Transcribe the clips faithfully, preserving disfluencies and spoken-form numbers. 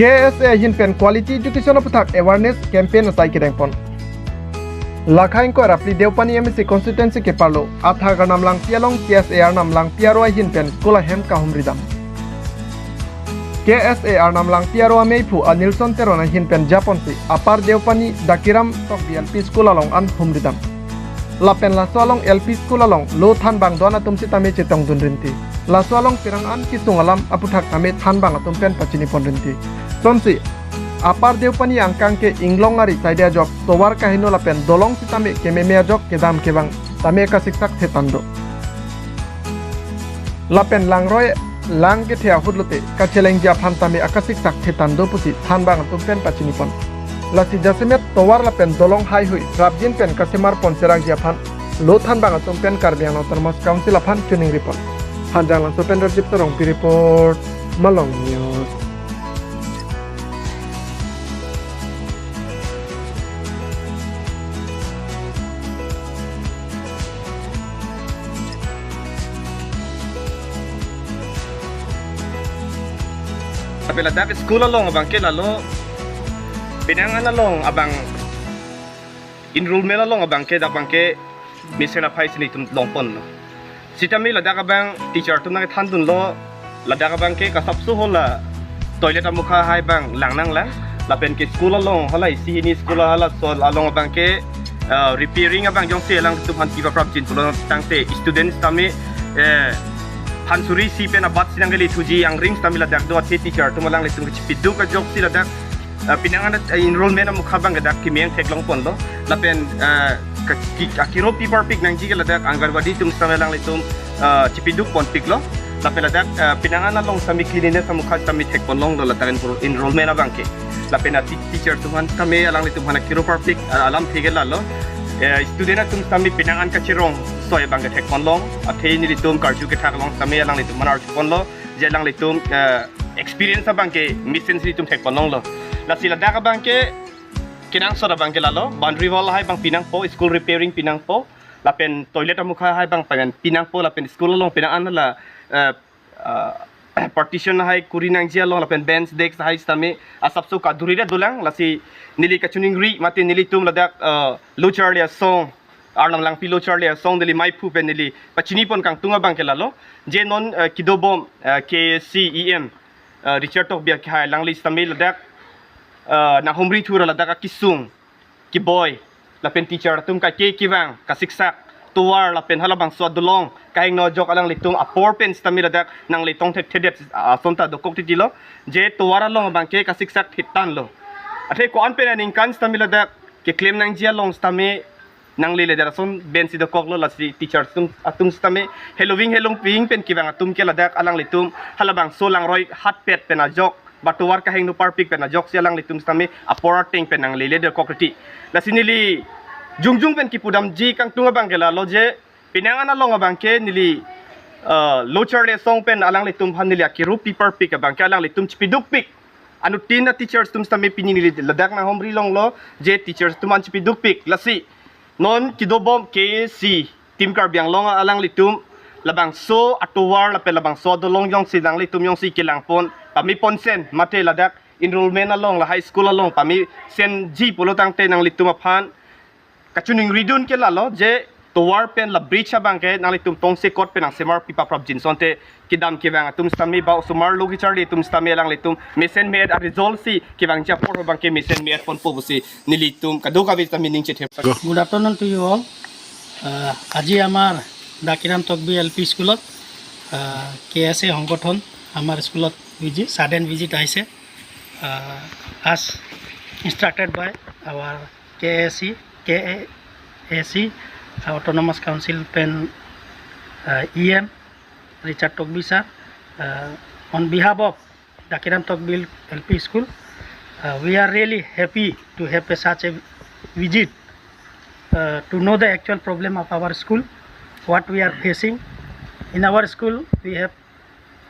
K S A ahin pen quality education aputhak awareness campaign asai kedengpon. Lakha ingkoi ra phli Deopani M A C constituency keparlo Athak Arnam Langpi along K S A Arnam Langpi aro ahin pen school ahem kahumridam. K S A Arnam Langpi aro ameiphu Anilson Teron ahin pen japonsi Upper Deopani Dakiram Tokbi L P school along an humridam. Lapen laso along L P school along lo thanbang don atum sitame chetongdun rinti. Laso along pirang an kesung alam aputhak tame thanbang atum pen pachinipon rinti. Sonsi Upper Deopani angkang ke inglong ari side ajok tovar kaheno lapen dolong sitame kememe ajok kedam kevang tame kasiksak thetan do. Lapen langroi lang kethe ahut lote kachelengji aphan tame akasiksak thetan do pusi thanbang atum pen pachinipon. Lasi jasemet tovar lapen dolong haihui prapjin pen kasemar pon serangji aphan lo thanbang atum pen Karbi Anglong Autonomous Council aphan chuning ripon. Hanjanglangso pen Rajib Terongpi report, Malong News. Tapi ladak school along abang ke lalo, pinangan along abang enrollment along abang ke dak abang ke mesen aphai si nelitum longponlo. Sitame ladak abang teacher atum nangthandunlo, ladak abang ke kasapso hala toilet amukha hai abang langnanglang. Lapen ke school along hala isi hini school hala sol along abang ke, uh, repairing abang jongsi alangtum aphan kiba prapjin pulo tangte students tame, eh, phan suri isi pen abat si nangkele thuji angring sitame ladak do athe teacher atum alanglitum kachipiduk ajoksi ladak, uh, pinangan, uh, enrollment amukha abang ke dak kemeng theklongponlo. Lapen, uh, ka-, ki-, akiro piparpik nangji ke ladak Anganwadi atum sitame alanglitum, uh, chipiduk ponpiklo. Lapen ladak, uh, pinangan along sitame cleanliness amukha sitame thekponlonglo ladak enro-, enrollment abang ke. Lapen ati teacher atum aphan sitame alanglitum aphan akiro parpik, uh, alamthe ke lalo. Uh, student atum sitame pinangan kachirong soi abang ke thekponlong. Athe nelitum karju kethak along sitame alanglitum aphan arjuponlo. Je alanglitum, eh, experience abang ke mesen si nelitum thekponlonglo. Lasi ladak abang ke kenangsot abang ke lalo, boundary wall hai abang pinangpo, school repairing pinangpo, lapen toilet amukha hai abang pen pinangpo, lapen school along pinangan la, eh, eh, partition hai kuri nangji along, lapen bench desk hai sitame asapso kaduri det dolang. Lasi neli kachiningri mate nelitum ladak, eh, lo charli asong, Arnam Langpi lo charli asong neli maiphu pen neli pachinipon kangtung abang ke lalo. Je non, eh, kedobom, eh, K A C E M, eh, Richard Tokbi akhai alangli sitame ladak, eh, nanghumri thura ladak akesung keboi lapen teacher atum kaike kevang kasiksak tovar lapen halabangso adolong kahingno ajok alanglitum apor pen sitame ladak nangle tongthekthedet, ah, asonta dokok titilo. Je tovar along abang ke kasiksak thetanlo. Athe ko-an pen aningkan sitame ladak keklem nangji along sitame nanglele det ason bench si dokoklo, lasi teacher atum, atum sitame heloving helongping pen kevang atum ke ladak alanglitum halabangso langroi hatpet pen ajok ba tovar kahingno parpik pen ajoksi alanglitum sitame apor ateng pen nanglele dokok riti. Lasi neli jongjong pen kipudamji kangtung abang ke lalo je pinangan along abang ke neli, eh, lo charli asong pen alanglitum aphan neli akiro piparpik abang ke alanglitum chipidukpik. Anuttin a-teachers atum sitame pini neli ladak nanghumri longlo je teachers atum an chipidukpik. Lasi non kedobom K A C Team Karbi Anglong alanglitum labangso atovar lapen labangso adolong jongsi nanglitum jongsi kelangpon pamepon sen mate ladak enrollment along la high school along pamesenji pulo tangte nanglitum aphan kachiningridun ke lalo je tovar pen la bridge abang ke nanglitum tongsekot pen nangsemar pipaprapjin asonte kedam kevang atum sitame ba osomar lo kecharli atum sitame alanglitum mesen me-et a-result si kevangji apor abang ke mesen me-et ponpo pusi nelitum kadokave sitame ning chethe. Good afternoon to you all. আহ, আজি আমাৰ ডাকিৰাম তকবি L P স্কুলত, আহ, কে এছ এ সংগঠন আমাৰ স্কুলত ভিজি-, sudden visit আহিছে। আহ, as instructed by our K A C, K A A C, Autonomous Council pen, uh, E M Richard Tokbi sir, uh, on behalf of Dakiram Tokbi L P School, uh, we are really happy to have a such a visit, uh, to know the actual problem of our school, what we are facing. In our school, we have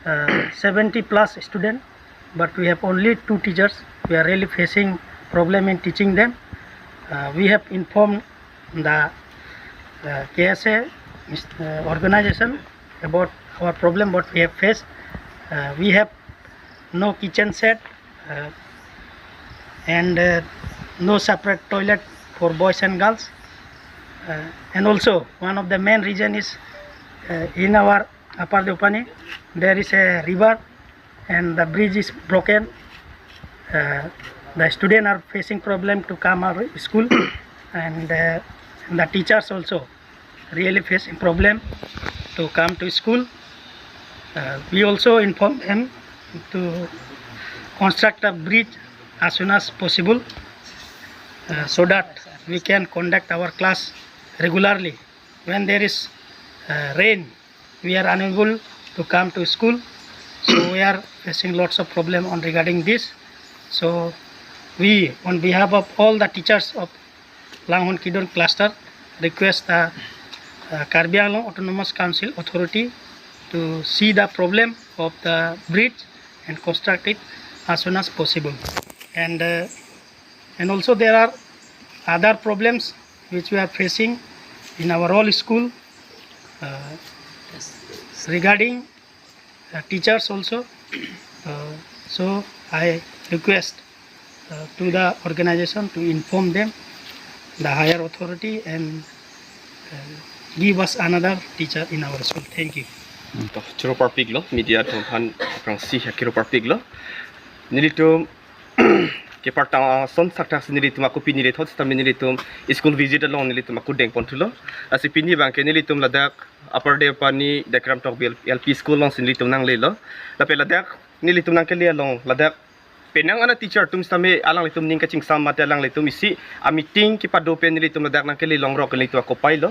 uh, seventy plus student, but we have only two teachers. We are really facing problem in teaching them. Uh, we have informed the, uh, K S A, uh, organization about our problem, what we have faced. Uh, we have no kitchen set. Uh, and uh, no separate toilet for boys and girls. Uh, and also, one of the main reason is uh, in our Upper Deopani, there is a river and the bridge is broken. Uh, the students are facing problem to come our school, and uh, the teachers also really facing problem to come to school. Uh, we also inform them to construct a bridge as soon as possible, uh, so that we can conduct our class regularly. When there is uh, rain, we are unable to come to school, so we are facing lots of problem on regarding this. So we, on behalf of all the teachers of Langhon Kidon cluster, request the uh, Karbi Anglong Autonomous Council authority to see the problem of the bridge and construct it as soon as possible. And uh, and also there are other problems which we are facing in our all school uh, regarding uh, teachers also. Uh, so I request uh, to the organization to inform them, the higher authority, and uh, give us another teacher in our school. Thank you. To choro parpiklo, media atum aphan aphrangsi ha choro parpiklo. Nelitum kepartang ason sak thaksi nelitum ako pini le thot sitame nelitum school visit along nelitum ako dengpon thulo. Lasi pini abangke nelitum ladak Upper Deopani Dekram Tokbi L P school alongsi nelitum nanglelo. Lapen ladak nelitum nangkele along ladak penang ana teacher atum sitame alanglitum ning kachingsam mate alanglitum isi a meeting kepado pen nelitum ladak nangkele longrok nelitum ako pailo.